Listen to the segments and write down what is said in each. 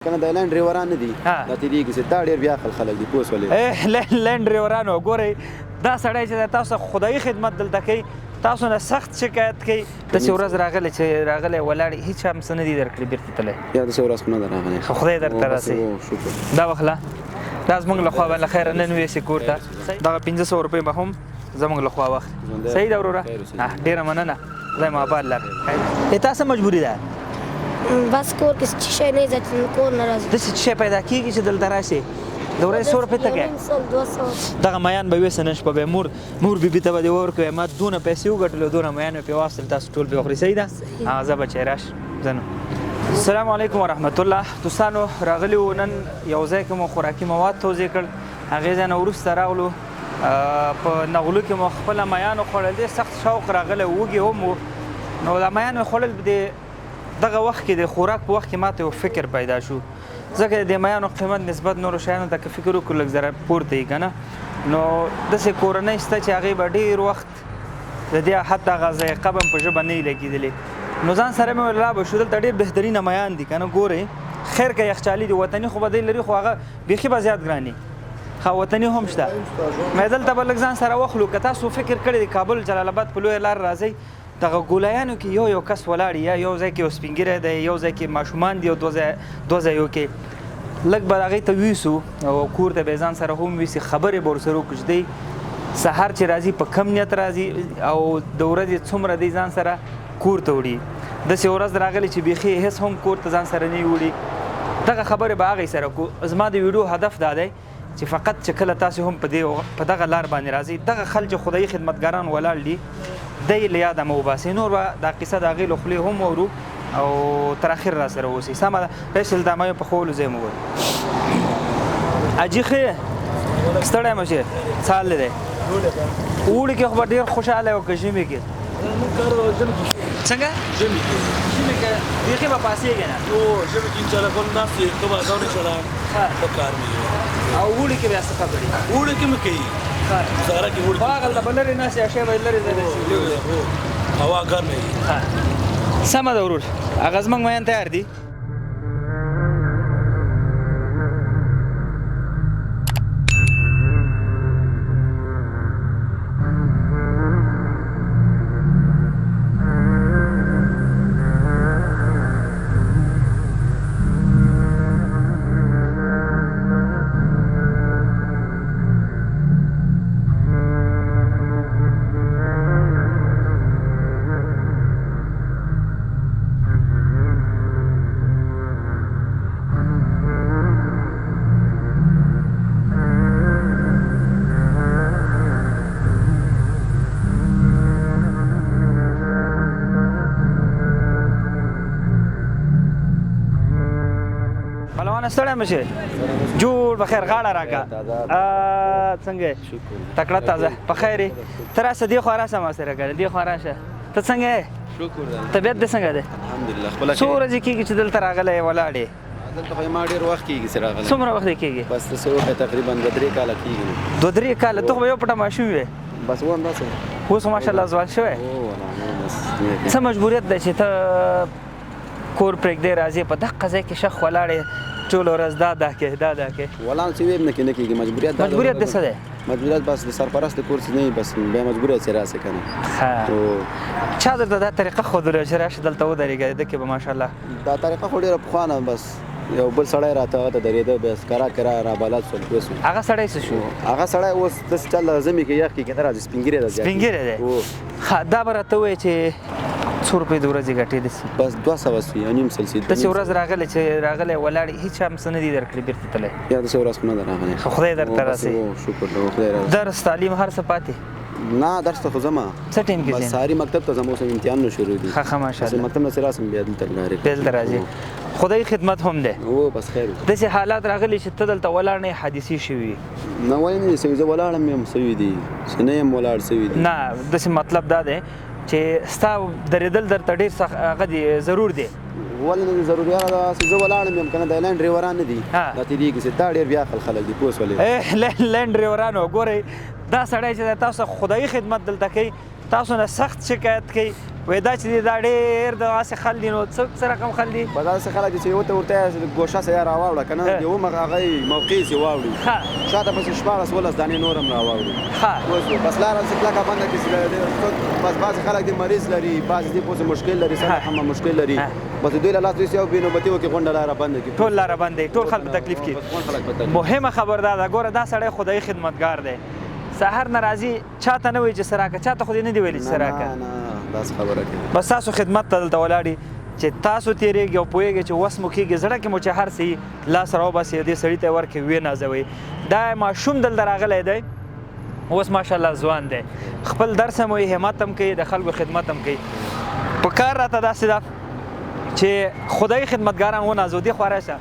کنه دا لین ډریوران نه دي، دا تیریږي چې دا ډیر بیا خل خلک دي، پوه شولې. لین ډریورانو ګورئ، دا سړی چې تاسو خدایي خدمت دلته کوي، تاسو نه سخت شکایت کوي. داسې ورځ راغلی چې راغلی ولاړ، هیڅ هم څه نه دي درکړي، بیرته تللی؟ یا داسې ورځ خو نه ده راغلی، خدای درته راسي. شکر. دا واخله، دا زموږ له خوا به له خیره نن ویسې کور ته. دغه 500 روپۍ به هم زموږ له خوا واخلي. صحیح ده وروره، ډېره مننه، خدای مو آباد لره. تا څه مجبوري ده؟ بس کور کې څه شی نه ځي، کور نه راځي. داسې څه شی پیدا کېږي چې دلته راشي د ورځې 100 روپۍ ته کوې؟ دغه میان به ویسه نن شپه به مور بیبي ته به دې ورکوې، ما دونه پیسې وګټلې، دونه میان مې پرې واخیستل، تاسو ټول پرې وخورئ. صحیح ده؟ ځه بچی راشه. ځه نو. السلام علیکم ورحمت الله. دوستانو راغلي وو نن یو ځای کې مو خوراکي مواد توزیع کړل، هغې ځای نه وروسته راغلو په نغلو کې مو خپله میان وخوړل. ډېر سخت شوق راغلی، وږي هم وو، نو دا میان مې خوړل. د دغه وخت کې د خوراک په وخت کې ماته یو فکر پیدا شو، ځکه د میانو قیمت نسبت نورو شیانو ته که فکر وکړو لږ ذره پورته یي که نه، نو داسې کورنۍ شته چې هغې به ډېر وخت د دې حتی هغه ذایقه به هم په ژبه نه وي لګېدلې. نو ځان سره مې وویل را به شو، دلته ډېر بهترینه میان دي که نه، ګورئ خیر که یخچالي دي، وطني خو به دی لري، خو هغه بیخي به زیات ګران دي، ښه وطني هم شته. مې دلته به لږ ځان سره واخلو. که تاسو فکر کړی د کابل جلال آباد په لویه لار راځئ، دغه ګولایانو کې یو یو کس ولاړ یا یو ځای کې یو سپین ږیری دی، یو ځای کې ماشومان دي، او دوه ځایو کې لږ به هغې ته ویسو او کور ته به ځان سره هم ویسي، خبرې به ورسره وکړو چې دی سهار چې راځي په کم نیت راځي او د ورځې څومره دی ځان سره کور ته وړي. داسې ورځ راغلې چې بیخي هېڅ هم کور ته ځان سره نه وړي. دغه خبرې به هغې سره کوو. زما د ویډیو هدف دا دی چې فقط چې کله تاسو هم په دغه لار باندې راځئ، دغه خلک چې خدایي خدمتګاران ولاړ دي دی له یاده مه وباسئ. نور به دا قصه د هغې له خولې هم واورو او تر اخر را سره اوسئ. سمه ده؟ راشئ دلته ما یې په خولو ځای مو ګورئ. حاجي ښه یې؟ ستړی مه شې، څه حال دی؟ اوړي کې خو به ډېر خوشحاله یې که ژمي کې؟ څنګه؟ ژمي کې. ژمي کې بیخي به پاڅېږې نه؟ ژمي کې انشاءالله کول ناست یې، ښه بازار انشاءالله ښه کار مې دی. او اوړي کې بیا څه خبرې؟ اوړي کې مې کوي. ګزاره کې اوړي. خو هغلته به لرې ناست یې، شی به یې لرې ځای شي. هوا ګرمه وي. سمه ده ورور، هغه زموږ میان تیار دي. ستړی مه شې، جوړ بخیر. غاړه راکړه. څنګه یې؟ تکړه تازه په خیر یې؟ ته راسه دې خوا راسه، ما سره که دې خوا راشه. ته څنګه یې؟ شکر ده، طبیعت دې څنګه دی؟ الحمدلله. خپله څو ورځې کېږي چې دلته راغلی یې ولاړ یې؟ دلته خو ما ډېر وخت کېږي چې راغلی. څومره وخت دې کېږي؟ بس ته څه وکړه، تقریبا 2-3 کاله کېږي. 2-3 کاله؟ ته خو به یو پټه ماشوم وې. بس و همداسې. اوس خو ماشاءالله ځوان شوی. څه مجبوریت دی چې ته کور پرېږدې راځې په دقه ځای کې شخ ولاړ یې ټوله ورځ دا دا کې دا دا کې؟ ولاړ چې ویم نه کې نه کېږي. مجبوریت دا مجبوریت دې څه دی؟ مجبوریت بس د سرپرست د کور څه نه وي، بس بیا مجبور یې چې راسې که نه. چا درته دا طریقه ښودلې چې راشه دلته ودرېږه ده کې به ماشاءالله؟ دا طریقه خو ډېره پخوانه، بس یو بل سړی راته هغه ته درېده، بس کرا کرا را بلد شول، پوه شوې. هغه سړی څه شو؟ هغه سړی اوس داسې چل ده، ژمي کې یخ کې نه راځي، سپین ږیری دی. سپین ږیری دی؟ ښه، دا به راته ووایې چې څو روپۍ د ورځې ګټې داسې؟ بس 200 سي، 1.5 سي. داسې ورځ راغلې چې راغلی ولاړ هیڅ هم څه نه دي درکړي، بیرته تللی؟ یا داسې ورځ خو نه ده راغلې. خدای درته راسي. شکر ده، خدای راسي. درس تعلیم هر څه پاتې؟ نه، درس ته خو ځمه. څه ټایم کې ځې؟ بس سهاري مکتب ته ځم، اوس امتحانونه شروع دي. ښه ښه ماشاءالله. مکتب نه چې راسم بیا دلته ډایرکټ بیا دلته راځې. خدای خدمت هم دی. بس خیر. داسې حالات راغلي چې ته دلته ولاړ نه یې، حادثې شوي؟ نه، ولې نه دي شوي، زه ولاړم یم سوي دي، چې نه یم ولاړ سوي دي. نه، داسې مطلب دا دی چې ستا درېدل درته ډېر سخت هغه دی، ضرور دی. ولې نه دي ضرور؟ یاره داسې زه ولاړم یم که نه، دا لین ډریوران نه دي، دا تېرېږي چې دا ډېر بیا خل خلک دي، پوه شولې. لین ډریورانو ګورئ، دا سړی چې تاسو خدایي خدمت دلته کوي، تاسو نه سخت شکایت کوي. وایي دا چې دی دا ډېر داسې خل دي، نو څه رقم خل دي؟ په داسې خلک دي چې یو ته ورته ګوښه سه یا راواوړه که نه یو مخ هغه موقع سي واوړي، شاته پسې 16 ولس دانې نور هم راواوړي. بس لاره داسې کلکه بنده کړي چې بس بعضې خلک دي مریض لري، بعضې دې پوسې مشکل لري، څه رقم مشکل لري، بس دوی له لاس دوی یو بې نوبتي وکړي، غونډه لاره بنده کړي، ټول لاره بنده ټول خلک په تکلیف کې. مهمه خبر دا ده، ګوره دا سړی خدایي خدمتګار دی، سهار نه راځي چاته نه وایي چې څه راکړه، چاته خو دې نه دي ویلي چې څه راکړه، نه داسې خبره کوي. بس تاسو خدمت ته دلته ولاړ چې تاسو تېرېږئ او پوهېږئ چې وس مو کېږي، زړه کې مو چې هر څه وي لاس راوباسئ، دې سړي ته یې ورکړئ، ویې نازوئ. دا ماشوم دلته راغلی دی، اوس ماشاءالله ځوان دی، خپل درس هم وایي، همت هم کوي، د خلکو خدمت هم کوي. په کار راته داسې ده چې خدایي خدمتګاران ونازو. دې خوا راشه،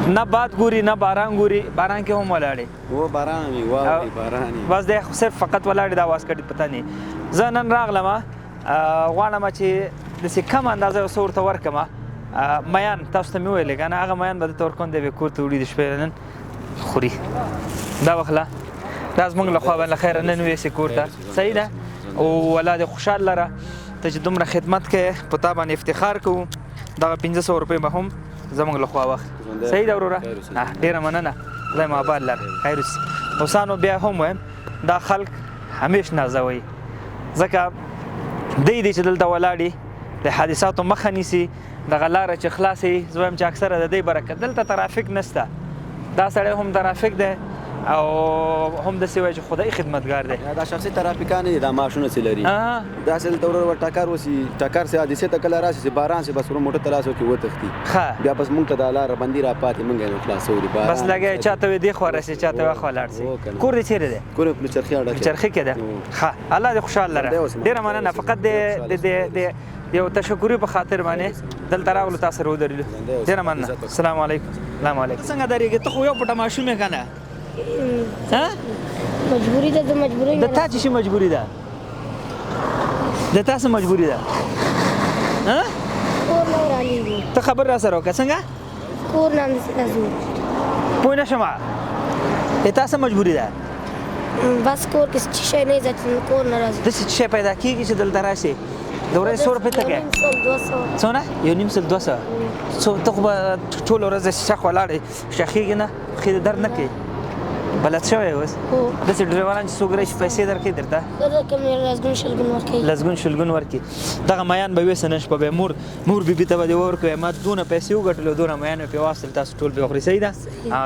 نه باد ګوري نه باران ګوري، باران کې هم ولاړې. و باران وي، واوري باران وي، بس دی صرف فقط ولاړې، دا واسکټ پته نه. زه نن راغلم، غواړم چې داسې کم اندازه یو څه ورته ورکړم. میان تاسو ته مې وویلې که نه، هغه میان به درته ورکوم، دی به کور ته وړي د شپې نن خوري. دا واخله، دا زموږ له خوا باندې له خیره نن ویسې کور ته، صحیح ده؟ او ولا دې خوشحال لره، ته چې دومره خدمت کوې په تا باندې افتخار کوو. دغه 500 روپۍ به هم زموږ له خوا واخلي، صحیح ده وروره؟ ډېره مننه، خدای مو آباد لره، خیر اوسې. اوسانو بیا هم وایم دا خلک همیش نازوي، ځکه دی دی چې دلته ولاړي د حادثاتو مخه نیسي، دغه لاره چې خلاصې، زه وایم چې اکثره د دې برکت دلته ترافیک نشته، دا سړی هم ترافیک دی او هم داسې وایي چې خدای خدمتګار دی. دا شخصي ترافیکان دي، دا معاشونه چې لري، داسې دلته ورور ټکر وسي، ټکر سي حادثې ته کله راشي چې باران سي، بس ورور موټر ته لاس ورکړي وتښتي، بیا بس موږ ته دا لاره بندي را پاتې، موږ یې نو خلاصوو دي. بس لګیا چاته وایي دې خوا راسي، چاته وایي خوا لاړ سي. کور دې چېرې دی؟ کور مې په چرخي اډه کې. چرخي کې دی. ښه، الله دې خوشحال لره، ډېره مننه. فقط د یو تشکري په خاطر باندې دلته راغلو، تاسو سره ودرېدلو، ډېره مننه. السلام علیکم. السلام علیکم. څنګه درېږې؟ ته خو یو پټه ماشوم یې که نه؟ مجبوري ده، د مجبورۍ د تا څه شي مجبوري ده؟ د تا څه مجبوري ده؟ کور نه رالېږي. ته خبر را سره وکړه، څنګه؟ کور نه همداسې راځو. پوه نه شم، د تا څه مجبوري ده؟ بس کور کې څه شی نه ځي، کور نه راځو. داسې څه شی پیدا کېږي چې دلته راشې د ورځې څو روپۍ ته کوې؟ 1.5 200. څونه؟ 1.5 200. څو ته خو به ټوله ورځ داسې شخ ولاړ یې، شخېږي نه، پښې دې درد نه کوي؟ بلد شوی اوس؟ داسې ډریوران چې څوک راشي پیسې درکوي درته؟ لسګون شلګون ورکوي. لسګون شلګون ورکوي. دغه میان به ویسه نن شپه به مور بیبي ته به دې ورکوي، ما دونه پیسې وګټلې، دونه میان مې پرې واخیستل، تاسو ټول پرې وخورئ، صحیح ده؟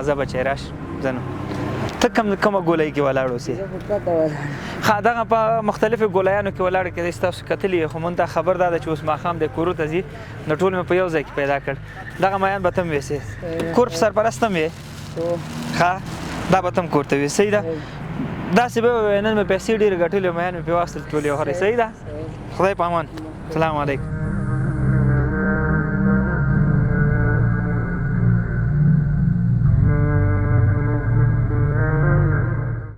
زه بچی راش ځه نو. ته کومه ګولۍ کې ولاړ اوسې؟ ښه، دغه په مختلفو ګولیانو کې ولاړ کېدای شي تاسو کتلي یې، خو مونږ ته خبر دا ده چې اوس ماښام دی کورو ته ځي، نو ټول مې په یو ځای کې پیدا کړ. دغه میان به ته هم ویسې، کور په سرپرست هم یې؟ ښه، دا به ته هم کور ته وې، صحیح ده؟ داسې به ووایې نن مې پیسې ډېرې ګټلې، میان مې پرې واخیستل، ټول یې وخورئ، صحیح ده؟ خدای په امان. السلام علیکم.